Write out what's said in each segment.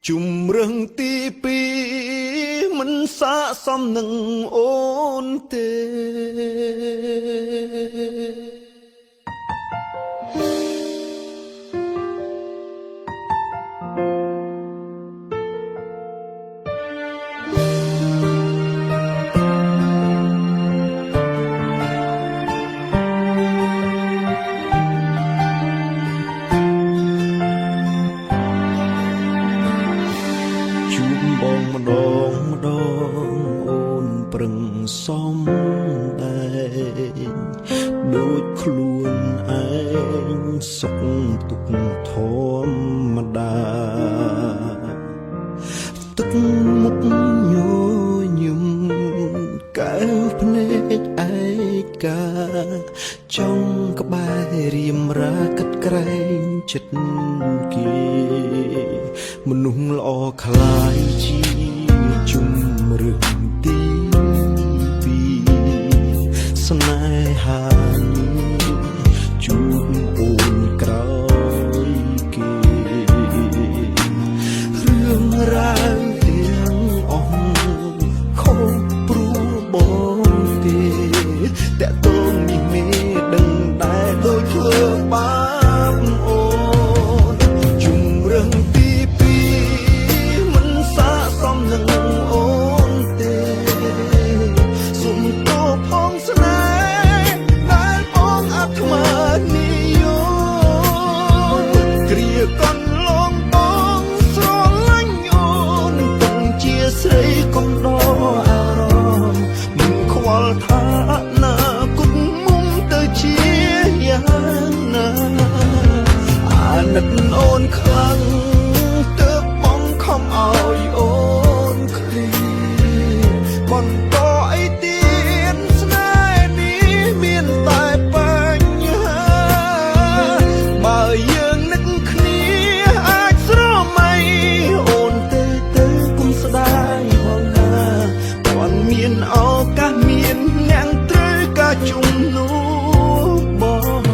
ជំរឹងទីពីរមិនស័កសមនឹងអូនទេ ជួបបងម្ដងម្ដងអូនប្រឹងសំដែងដូចខ្លួនឯងសុខទុក្ខធម្មតាទឹកមុខញញឹមកែវភ្នែកឯកាចង់ក្បែររៀមរាគិតក្រែងចិត្តគេ មនុស្សល្អខ្លាយជាជំរឿនទីពីរស្នេហានេះជួបអូនក្រោយគេរឿងរ៉ាវទាំងអស់ខុសព្រោះបងទេតកតងនេះមេដឹងដែរដូចធ្វើបាបអូន ជំរឿងទីពីរមិនស័កសមនឹងអូនទេសុំទោសផងស្នេហ៍ដែលបងអាត្មានិយមគ្រាកន្លងបងស្រឡាញ់អូនទុំជាស្រីកំដរអារម្មណ៍មិនខ្វល់ថាអនាគតមុំទៅជាយ៉ាងណា អាណិតអូនខ្លាំងទើបបងខំឲ្យអូនឃ្លាបន្តអីទៀតស្នេហ៍នេះមានតែបញ្ហាបើយើងនឹកគ្នាអាចស្រមៃអូនទៅទៅគុំស្ដាយបងណាទាន់មានឱកាសមានអ្នកត្រូវការជំនួសបង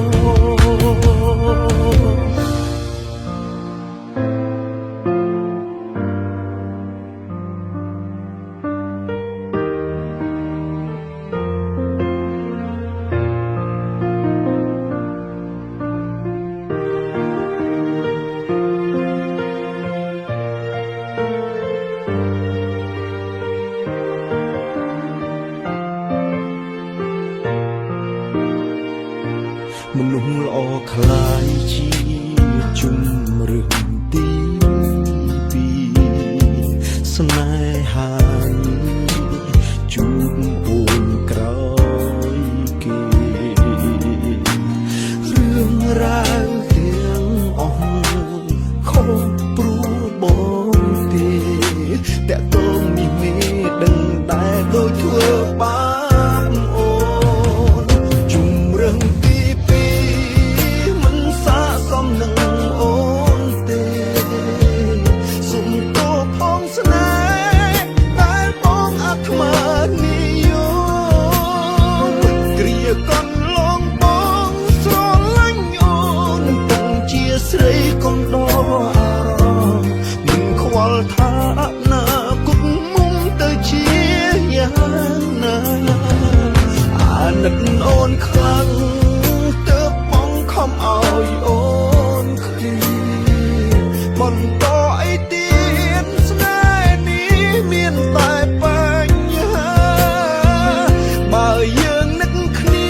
មនុស្សល្អខ្លាយជាជំរឿនទីពីរស្នេហានេះជួបអូនក្រោយគេរឿងរ៉ាវទាំងអស់ខុសព្រោះបងទេតកតងនេះមេដឹងដែរដូចធ្វើបាបអូន ជំរឿនទីពីរមិនស័កសមនឹងអូនទេសុំទោសផងស្នេហ៍ដែលបងអាត្មានិយមគ្រាកន្លងបងស្រឡាញ់អូនទុំជាស្រីកំដរអារម្មណ៍មិនខ្វល់ថាអនាគតមុំទៅជាយ៉ាងណា អាណិតអូនខ្លាំងទើបបងខំឲ្យអូនឃ្លាបន្តអីទៀតស្នេហ៍នេះមានតែបញ្ហាបើយើងនឹកគ្នា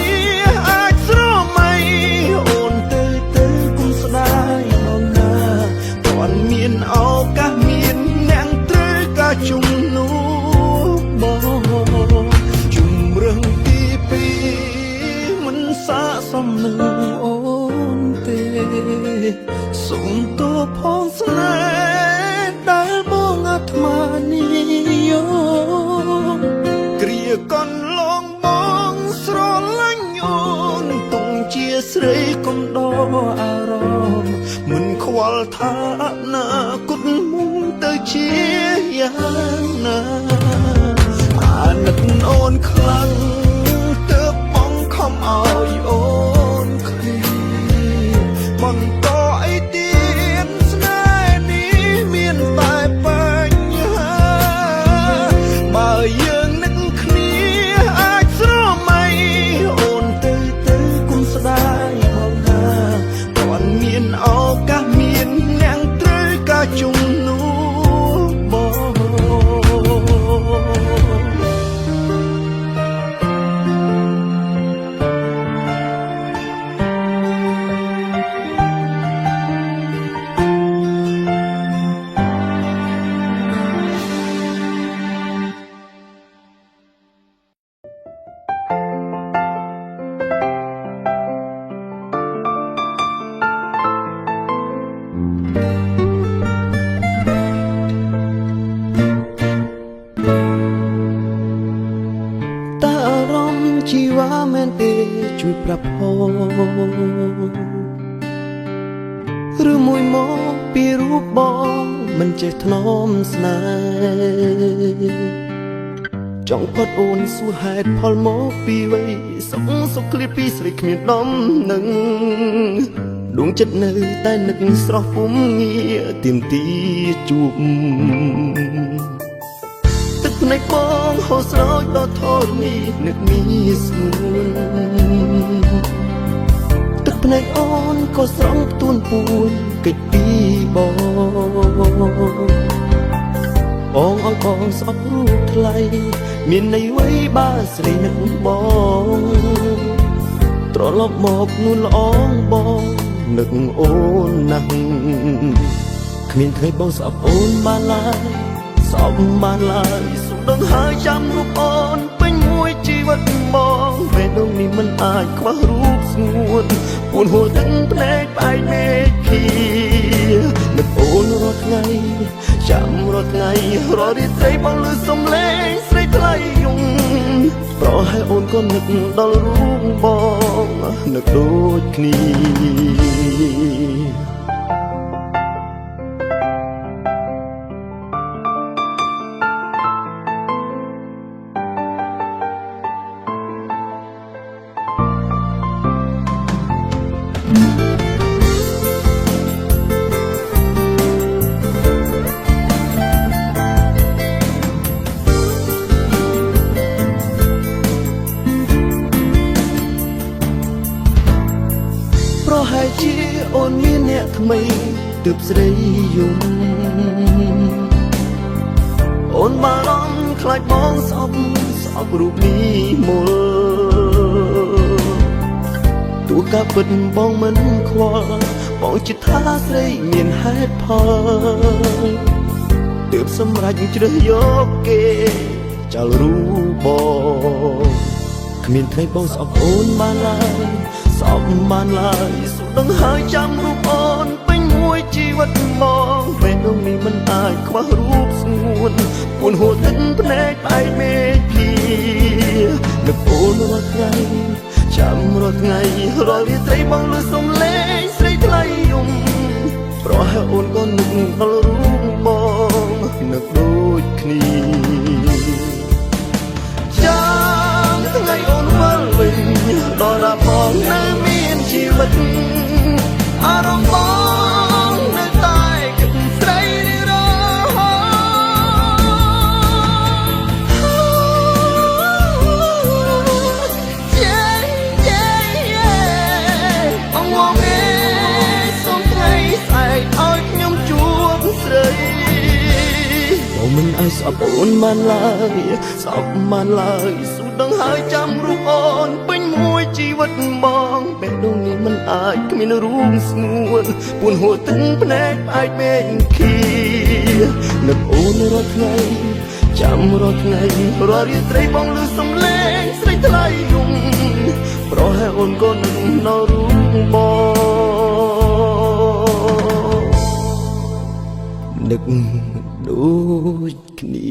អាចស្រមៃអូនទៅទៅគុំស្ដាយបងណាទាន់មានឱកាសមានអ្នកត្រូវការជំនួសបង ជំរឿនទីពីរមិនស័កសមនឹងអូនទេសុំទោសផងស្នេហ៍ដែលបងអាត្មានិយមគ្រាកន្លងបងស្រឡាញ់អូនទុំជាស្រីកំដរអារម្មណ៍មិនខ្វល់ថាអនាគតមុំទៅជាយ៉ាងណា អាណិតអូនខ្លាំងទើបបងខំឲ្យអូនឃ្លាបន្តអីទៀតស្នេហ៍នេះមានតែ ជួយប្រាប់ផងឬមួយមកពីរូបបងមិនចេះថ្នមស្នេហ៍ចង់ផុតអូនសួរហេតុផលមកពីវ័យសុខសុខឃ្លាពីស្រីគ្មានដំនឹងដួងចិត្តនៅតែនឹកស្រស់ពុំងារទៀមទីជួបទឹកភ្នែកបងហូរស្រោចដល់ធរណីនឹកមានស្ងួនទឹកភ្នែកអូនក៏ស្រង់ផ្ទួនពួនកិច្ចពីបងបងឲ្យបងស្អប់រូបថ្លៃមានន័យអ្វីបើស្រីនឹកបងត្រឡប់មកនួនល្អងបងនឹកអូនណាស់គ្មានថ្ងៃបងស្អប់អូនបានឡើយស្អប់បានឡើយសូមដឹងហើយចាំរូបអូនពេញមួយជីវិតបងពេលដងនេះមិនអាចខ្វះរូបស្ងួនពួនហួរទឹកភ្នែកផ្អែកមេឃីនឹកអូនរាល់ថ្ងៃចាំរាល់ថ្ងៃរាល់រាត្រីបងលឺសំឡេងស្រីថ្លៃយំប្រហែលអូនក៏នឹកដល់រូបបងនឹកដូចគ្នាប្រហែលជាអូនមានអ្នកថ្មីទើបស្រីយំអូនបារម្ភខ្លាចបងស្អប់ស្អប់រូបនេះមុលទោះការពិតបងមិនខ្វល់បងជឿថាស្រីមានហេតុផលទើបសម្រេចជ្រើសយកគេចោលរូបបងគ្មានថ្ងៃបងស្អប់អូនបានឡើយស្អប់បានឡើយសូមដឹងហើយចាំរូបអូនពេញមួយជីវិតបងពេលដងនេះមិនអាចខ្វះរូបស្ងួនពួនហួរទឹកភ្នែកផ្អែកមេឃីនឹកអូនរាល់ថ្ងៃចាំរាល់ថ្ងៃរាល់រាត្រីបងលឺសំឡេងស្រីថ្លៃយំប្រហែលអូនក៏នឹកដល់រូបបងនឹកដូចគ្នាចាំថ្ងៃអូនវិលវិញដល់ដល់បងនៅមានជីវិតអារម្មណ៍បងនៅតែគិតស្រីរហូតអងងេសូមថ្ងៃស្អែកឲ្យខ្ញុំជួបស្រីបងមិនអាចស្អប់អូនបានឡើយស្អប់បានឡើយសូមដឹងហើយចាំរូបអូនពេញមួយជីវិតបងបេះដូងនេះមិនអាចគ្មានរូបស្ងួនពួនហួរទឹកភ្នែកផ្អែកមេឃីនឹកអូនរាល់ថ្ងៃចាំរាល់ថ្ងៃរាល់រាត្រីបងលឺសំឡេងស្រីថ្លៃយំប្រហែលអូនក៏នឹកដល់រូបបងនឹកដូចគ្នា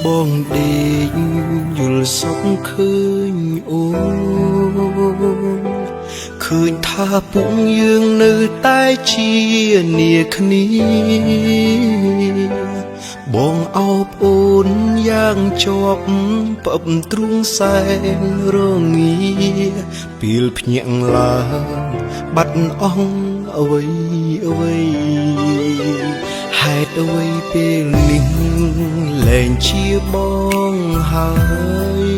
បងដេកយល់សុខឃើញអូនឃើញថាពួកយើងនៅតែជានាគ្នាបងអោបអូនយ៉ាងជាប់ផ្អឹបទ្រូងសែនរងាពេលភ្ញាក់ឡើងបាត់អស់អ្វីអ្វីហេតុអ្វីពេលនេះលែងជាបងហើយ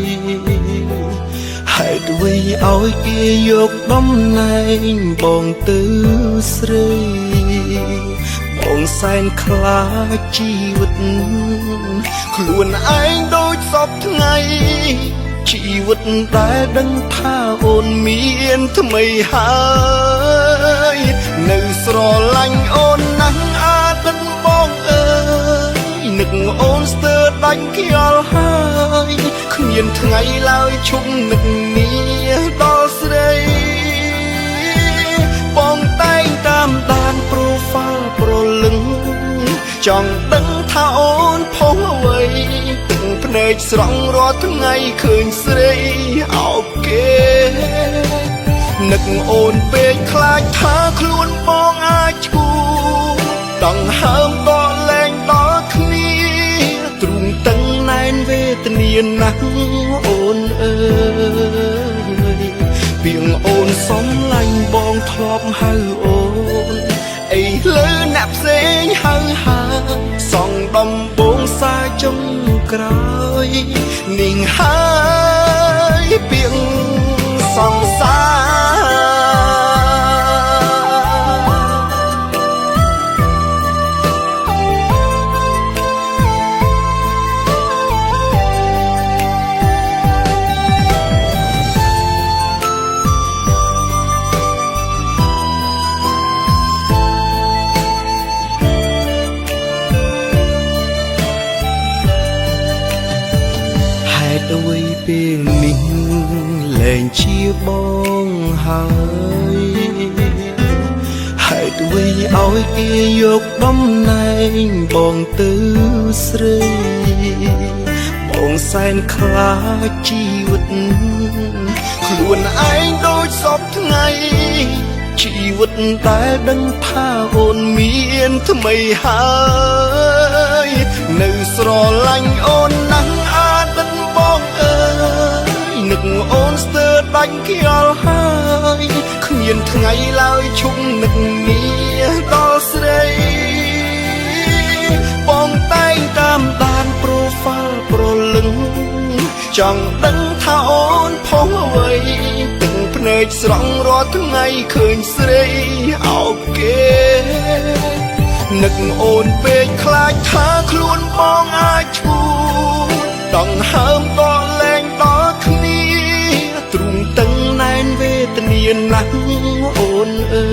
ហ េតុអ្វីឲ្យគេយកតំណែងបងទៅស្រីបងសែនខ្លាចជីវិតខ្លួនឯងដូចសពថ្ងៃជីវិតដែលដឹងថាអូនមានថ្មីហើយនៅស្រឡាញ់អូនណាស់អាទិត្យបងអើយនឹកអូនស្ទើរដាច់ខ្យល់ហើយគ្មានថ្ងៃឡើយឈប់នឹកនីដល់ស្រីបងតែងតាមដាន profile ប្រលឹងចង់ដឹងថាអូនផុសអ្វីទឹកភ្នែកស្រង់រាល់ថ្ងៃឃើញស្រីអោបគេនឹកអូនពេកខ្លាចថាខ្លួនបងអាចឈួដង្ហើមដកលែងដល់គ្នាទ្រូងតឹងណែនវេទនាណាស់អូនអើយពីងអូនសំឡាញ់បងធ្លាប់ហៅអូនអីលើអ្នកផ្សេងហៅហាសងដំបងសាចុងក្រោយនាងហើយពីងសង្សារអ្វីពេលនេះលែងជាបងហើយហេតុអ្វីឲ្យគេយកតំណែងបងទៅស្រីបងសែនខ្លាចជីវិតខ្លួនឯងដូចសពថ្ងៃជីវិតដែលដឹងថាអូនមានថ្មីហើយនៅស្រឡាញ់អូនណាស់អាទិត្យបងអើយនឹកអូនស្ទើរដាច់ខ្យល់ហើយគ្មានថ្ងៃឡើយឈប់នឹកនីដល់ស្រីបងតែងតាមដាន profile ប្រលឹងចង់ដឹងថាអូនផុសអ្វីទឹកភ្នែកស្រង់រាល់ថ្ងៃឃើញស្រីអោបគេនឹកអូនពេកខ្លាចថាខ្លួនបងអាចឈួដង្ហើមដកលែងដល់គ្នាទ្រូងតឹងណែនវេទនាណាស់អូនអើ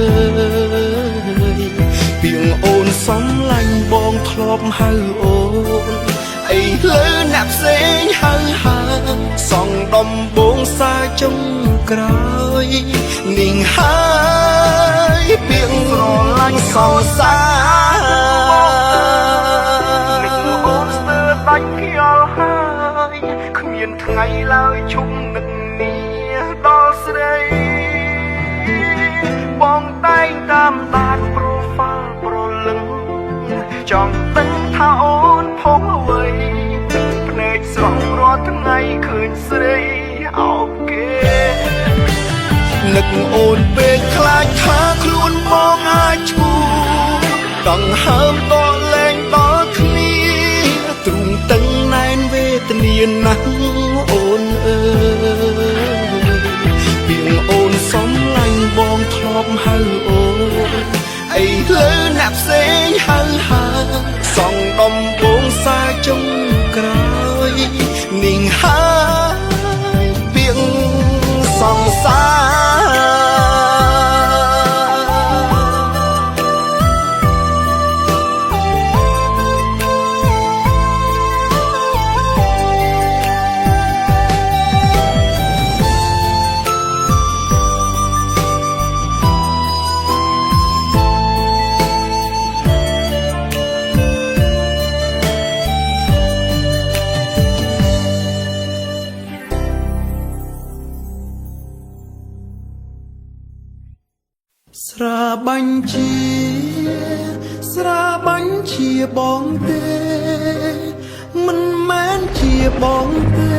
យពីងអូនសំឡាញ់បងធ្លាប់ហៅអូនអីលើអ្នកផ្សេងហៅហាសងដំបងសាចុងក្រោយនាងហើយពីងស្រឡាញ់សង្សារនឹកអូនស្ទើរដាច់ខ្យល់ហើយគ្មានថ្ងៃឡើយឈប់នឹកនីដល់ស្រីបងតែងតាមដាន profile ប្រលឹងចង់ដឹងថាអូនផុសអ្វីទឹកភ្នែកស្រង់រាល់ថ្ងៃឃើញស្រីអោបគេនឹកអូនពេកខ្លាចថាខ្លួនបងអាចឈួដង្ហើមដកលែងដល់គ្នាទ្រូងតឹងណែនវេទនាណាស់អូនអើយពីងអូនសំឡាញ់បងធ្លាប់ហៅអូនអីលើអ្នកផ្សេងហៅហាសងដំបងសាចុងក្រោយនាងហើយពីងសង្សារស្រាបាញ់ជាស្រាបាញ់ជាបងទេមិនមែនជាបងទេ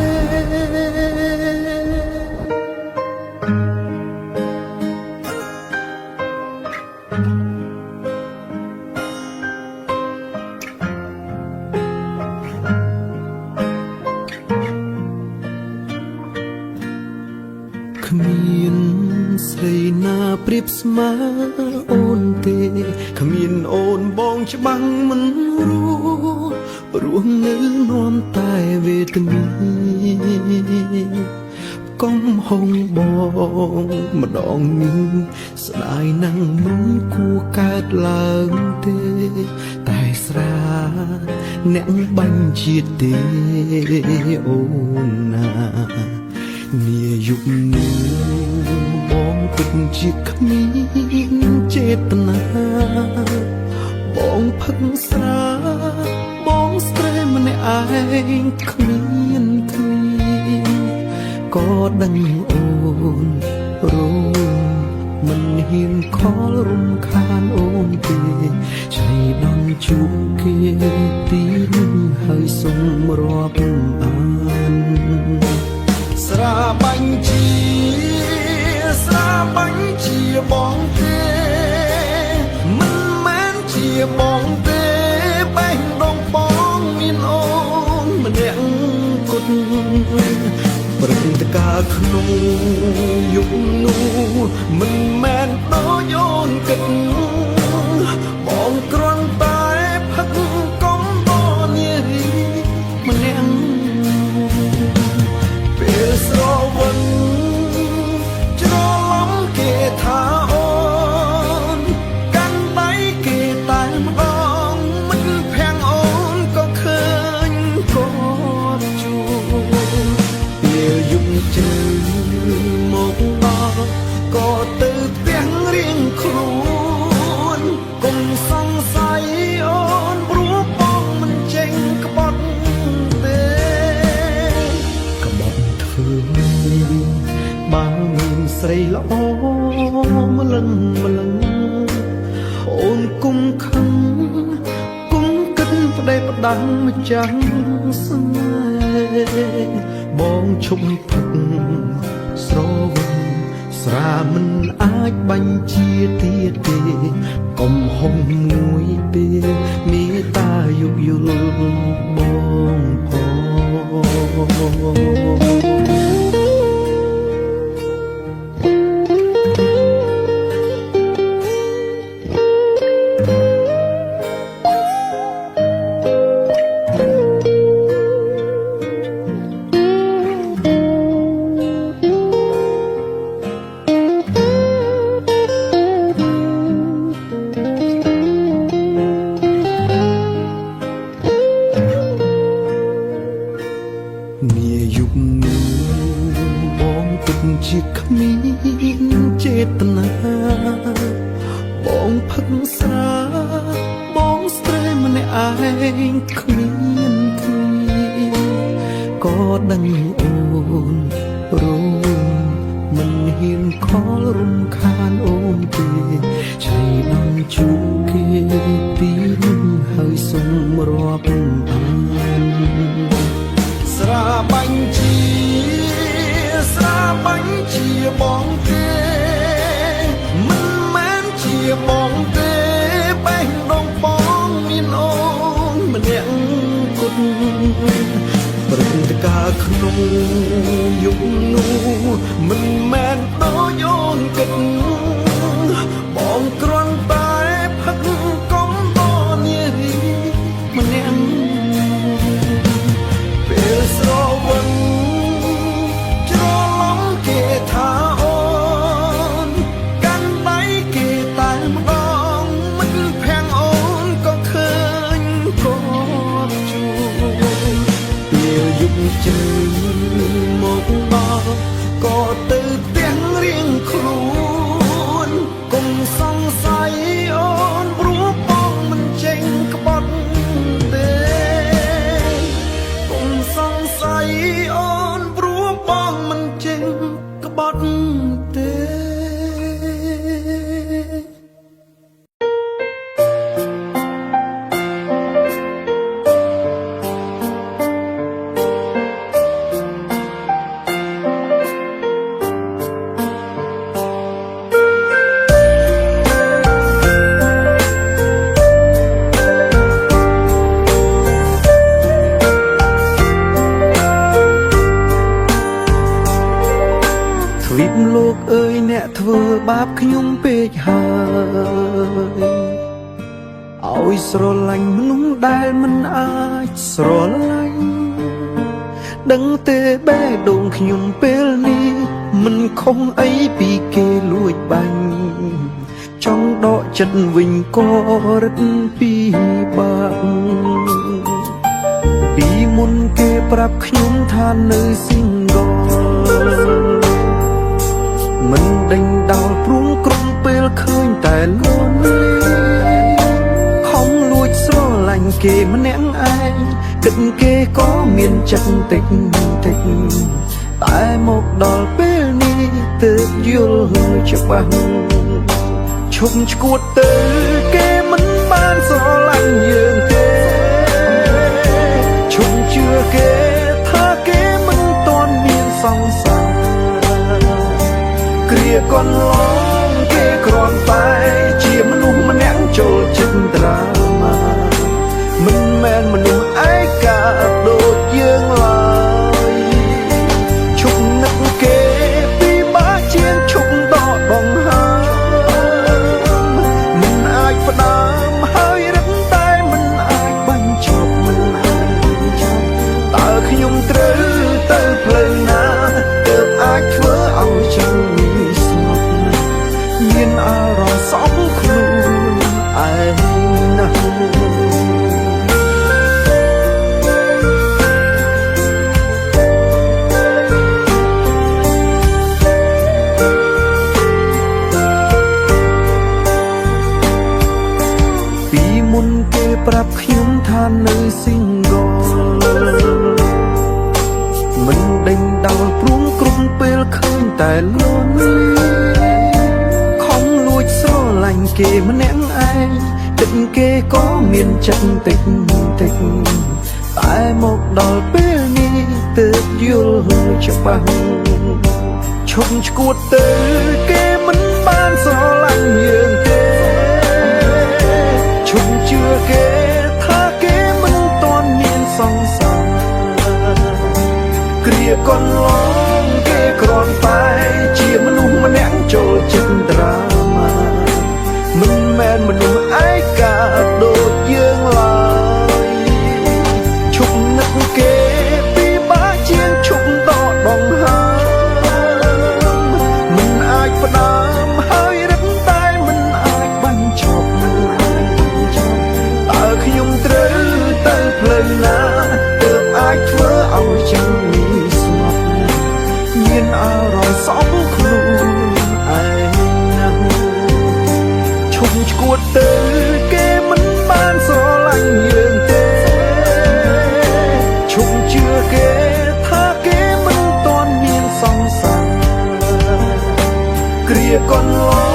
ស្រីណាប្រៀបស្មើអូនទេគ្មានអូនបងច្បាំងមិនរស់រស់នៅនាំតែវេទនាកុំហងបងម្ដងនេះស្ដាយណាស់មិនគួរកើតឡើងទេតែស្រាអ្នកបាញ់ជាតិទេអូនណានាយុគនេះបងពិតជាគ្មានចេតនាបងផឹកស្រាបងស្ត្រេម្នាក់ឯងគ្មានគ្នាក៏ដឹងអូនរងមិនហ៊ានខលរំខានអូនទេឆៃដងជួបគេទីនេះហើយសុំរាប់អានស្រាបាញ់ជាស្រាបាញ់ជាបងទេមិនមែនជាបងទេបេះដូងបងមានអូនម្នាក់គត់ព្រឹត្តិការណ៍ក្នុងយុគនោះមិនមែនដូចអូនគិតបងគ្រាន់តែផឹកកំបនារីម្នាក់ពេលស្រវឹងច្រឡំគេថាអូនកាន់ដៃគេតែម្ដងមិនភាំងអូនក៏ឃើញគាត់ជួបពេលយប់ជ្រៅមកដល់ក៏ទៅផ្ទះរៀងខ្លួនកុំសង្ស័យអូនព្រោះបងមិនចេញក្បត់ទេក្បត់ធ្វើបើមានស្រីល្អម្លឹងម្លឹងអូនគុំខឹងគុំគិតផ្ដេសផ្ដាំងម្ចាំងស្នេហ៍បងឈប់ផឹកស្រវឹងស្រាមិនអាចបាញ់ជាទៀតទេកុំហុំមួយពេលមេត្តាយោគយល់បងផងនាយុគនេះបងពិតជាគ្មានចេតនាបងផឹកស្រាបងស្ត្រេម្នាក់ឯងគ្មានគ្នាក៏ដឹងអូនរងមិនហ៊ានខលរំខានអូនទេឆៃដងជួបគេទីនេះហើយសុំរាប់អានស្រាបាញ់ជាស្រាបាញ់ជាបងទេមិនមែនជាបងទេបេះដូងបងមានអូនម្នាក់គត់ព្រឹត្តិការណ៍ក្នុងយុគនោះមិនមែនដូចអូនគិតបងគ្រាន់តែផឹកកំបនារីម្នាក់ពេលស្រវឹងច្រឡំគេថាអូនកាន់ដៃគេតែម្ដងមិនភាំងអូនក៏ឃើញគាត់ជួបពេលយប់ជ្រៅមកដល់ក៏ទៅផ្ទះរៀងខ្លួនកុំសង្ស័យអូនព្រោះបងមិនចេញក្បត់ទេកុំសង្ស័យអូនព្រោះបងមិនចេញក្បត់ទេ ទ្វីបលោកអើយអ្នកធ្វើបាបខ្ញុំពេកហើយឲ្យស្រឡាញ់មនុស្សដែលមិនអាចស្រឡាញ់ដឹងទេបេះដូងខ្ញុំពេលនេះមិនខុសអីពីគេលួចបាញ់ចង់ដកចិត្តវិញក៏រឹតពីបាក់ពីមុនគេប្រាប់ខ្ញុំថានៅ single មិនដេញដោលព្រួងក្រុមពេលឃើញតែលន់ខំលួចស្រឡាញ់គេម្នាក់ឯងគិតគេក៏មានចិត្តតិចតិចតែមកដល់ពេលនេះទើបយល់ច្បាស់ឈប់ឈួតទៅគេមិនបានស្រឡាញ់យើងទេឈប់ជឿគេថាគេមិនទាន់មានសង្សារគ្រាកន្លងគេគ្រាន់តែជាមនុស្សម្នាក់ចូលចិត្តត្រាម៉ាមិនមែនមនុស្សឯកាដូចយើងឡើយឈប់នឹកគេពីបាជាងឈប់ដកដង្ហើមមិនអាចផ្ដើមហើយរឹងតែមិនអាចបញ្ចប់មិនអាចបញ្ចប់តើខ្ញុំត្រូវទៅផ្លូវណាទើបអាចធ្វើឲ្យចិត្តនេះស្ងប់មានអារម្មណ៍សមខ្លួនឯងណាស់ពីមុនគេប្រាប់ខ្ញុំថានៅ single មិនដេញដោលព្រួងក្រុមពេលឃើញតែលន់ខំលួចស្រឡាញ់គេម្នាក់ឯងគិតគេក៏មានចិត្តតិចតិចតែមកដល់ពេលនេះទើបយល់ច្បាស់ឈប់ឈួតទៅគេមិនបានស្រឡាញ់យើងទេឈប់ជឿគេថាគេមិនទាន់មានសង្សារគ្រាកន្លងគេគ្រាន់តែជាមនុស្សម្នាក់ចូលចិត្តត្រាម៉ាមិនមែនមនុស្សឯកាដូចយើងឡើយឈប់នឹកគេពីបាជាងឈប់ដកដង្ហើមមិនអាចផ្ដើមហើយរឹងតែមិនអាចបញ្ចប់មិនអាចបញ្ចប់តើខ្ញុំត្រូវទៅផ្លូវណាទើបអាចធ្វើឲ្យចិត្តនេះស្ងប់មានអារម្មណ៍សមខ្លួនឯងណាស់ឈប់ឈួតទៅគេមិនបានស្រឡាញ់យើងទេឈប់ជឿគេថាគេមិនទាន់មានសង្សារគ្រាកន្ល